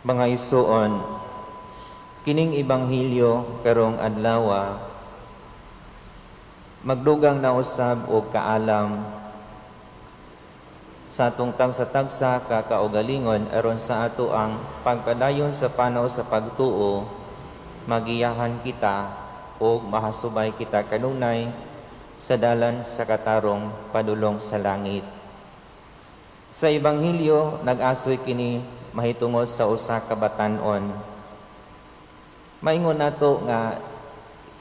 Mga igsuon, kining ebanghelyo karong adlaw magdugang na usab og kaalam sa atong tagsa-tagsa ka kaugalingon aron sa ato ang pagpadayon sa panaw sa pagtuo, magiyahan kita o mahasubay kita kanunay sa dalan sa katarong padulong sa langit. Sa ebanghelyo, nag-asoy kini mahitungod sa usa ka batan-on. Maingon nato nga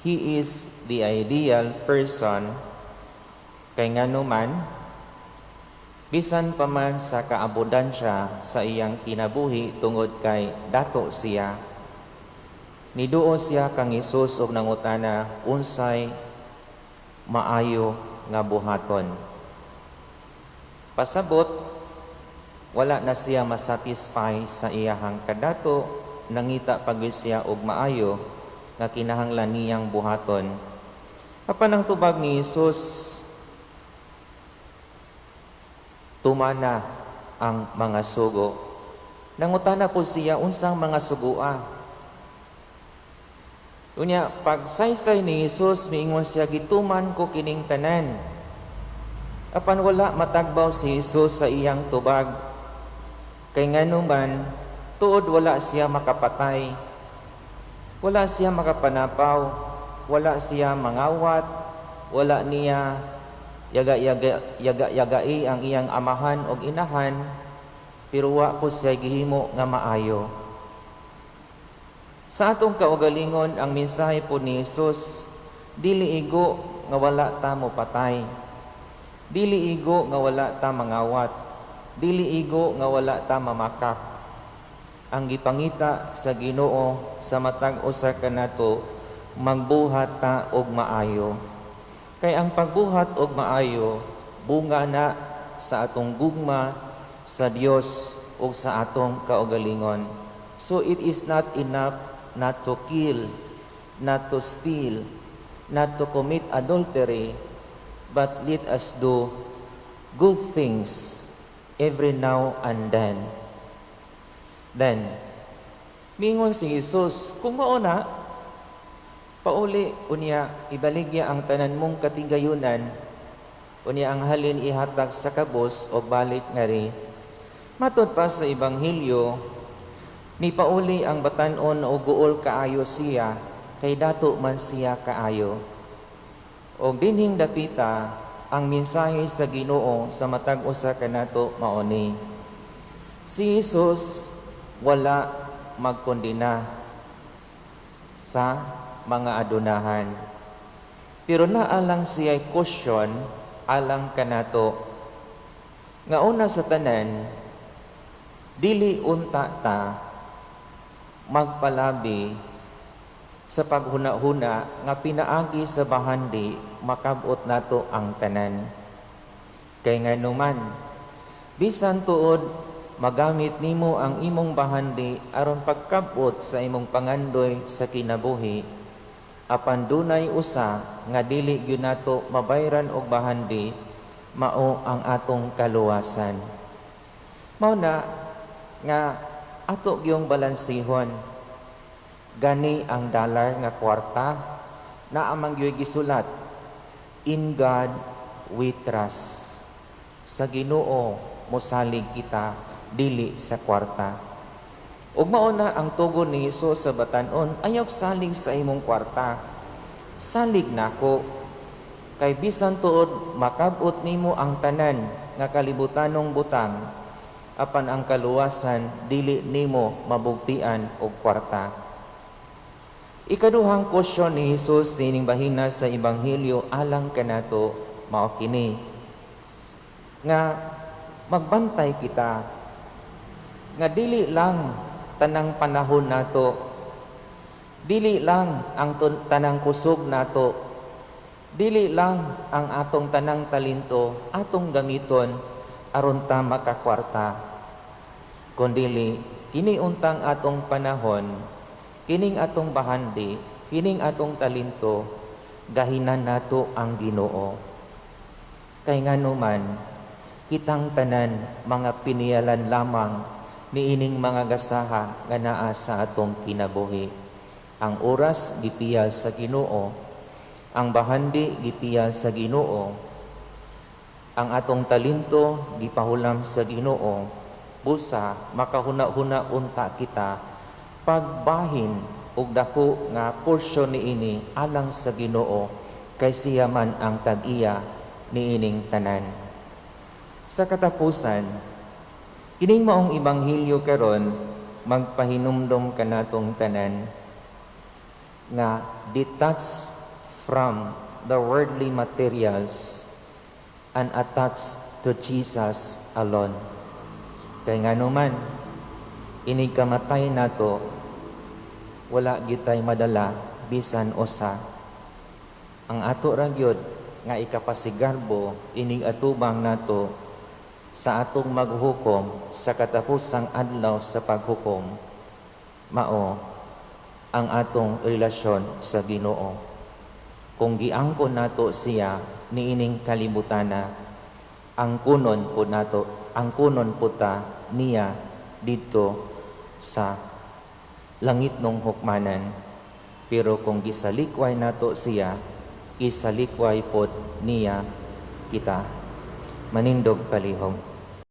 he is the ideal person kay ngano man, bisan pa man sa kaabundansya sa iyang kinabuhi, tungod kay dato siya. Niduol siya kang Hesus og nangutana unsay maayo nga buhaton. Pasabot, wala na siya masatisfy sa iyahang kadato, nangita pa gyud siya og maayo nga kinahanglan niyang buhaton. Apan ang tubag ni Hesus, "Tumana ang mga sugo." Nangutana po siya unsang mga sugoa. Unya, pagsaysay ni Hesus, miingon siya, "Gituman ko kining tanan." Apan wala matagbaw si Hesus sa iyang tubag. Kay ngano man, tuod wala siya makapatay. Wala siya makapanapaw, wala siya mangawat, wala niya yaga yaga yaga yagai ang iyang amahan og inahan, pero wa po siya gihimo nga maayo. Sa atong kaugalingon, ang mensahe po ni Jesus, dili igo nga wala ta mo patay. Dili igo nga wala ta mangawat. Dili igo nga wala ta mamakak. Ang gipangita sa Ginoo sa matag usa kanato, magbuhat ta og maayo. Kay ang pagbuhat og maayo, bunga na sa atong gugma sa Dios ug sa atong kaugalingon. So it is not enough not to kill, not to steal, not to commit adultery, but let us do good things every now and then. Then, mingon si Jesus, "Kung mao na, pauli unya ibaligya ang tanan mong katigayunan, unya ang halin ihatag sa kabos o balik ngari." Matod pa sa Ebanghelyo, ni pauli ang batan-on o guol kaayo siya kay dato man siya kaayo. Og dinhing dapita, ang mensahe sa Ginoo sa matag usa kanato mao ni. Si Jesus wala magkondena sa mga adunahan. Pero naa lang siya question alang kanato. Nga una sa tanan, dili unta ta magpalabi sa paghuna-huna nga pinaagi sa bahandi makabot nato ang tanan. Kay nganuman, bisan tuod magamit nimo ang imong bahandi aron pagkabot sa imong pangandoy sa kinabuhi, apan dunay usa nga dili gyud nato mabayran og bahandi, mao ang atong kaluwasan. Mao na nga ato gyung balansihon. Gani ang dollar nga kwarta naa man gyud gisulat, "In God we trust." Sa Ginoo mosalig kita, dili sa kwarta. Ug mao na ang tugon ni Hesus sa batan-on, "Ayaw salig sa imong kwarta. Salig nako." Kay bisan tuod makabot nimo ang tanan nga kalibutanong butang, apan ang kaluwasan dili nimo mabugtian og kwarta. Ikaduhang question ni Hesus nining bahina sa ebanghelyo alang kanato mao kini nga magbantay kita nga dili lang tanang panahon nato, dili lang ang tanang kusog nato, dili lang ang atong tanang talento atong gamiton aron ta makakwarta, kundili kini untang atong panahon, kining atong bahandi, kining atong talento, gahinan nato ang Ginoo. Kay nganuman, kitang tanan mga piniyalan lamang Niining mga gasaha nga naa sa atong kinabuhi. Ang oras gipiyal sa Ginoo, ang bahandi gipiyal sa Ginoo, ang atong talento gipahulam sa Ginoo. Busa makahuna-huna unta kita pagbahin og dako nga porsyon niini alang sa Ginoo, kay siya man ang tag-iya niining tanan. Sa katapusan, kining maong ebanghelyo karon magpahinumdom kanatong tanan nga detach from the worldly materials and attach to Jesus alone. Kay ngano man, inig kamatay nato, wala gitay madala bisan usa. Ang ato ra gyud nga ikapasigarbo inig atubang nato sa atong maghukom sa katapusang adlaw sa paghukom, mao ang atong relasyon sa Ginoo. Kung giangkon nato siya niining kalibutana, angkunon po nato, angkunon po ta niya didto sa langitnong hukmanan. Pero kung gisalikway nato siya, isalikway pod niya kita. Manindog palihog.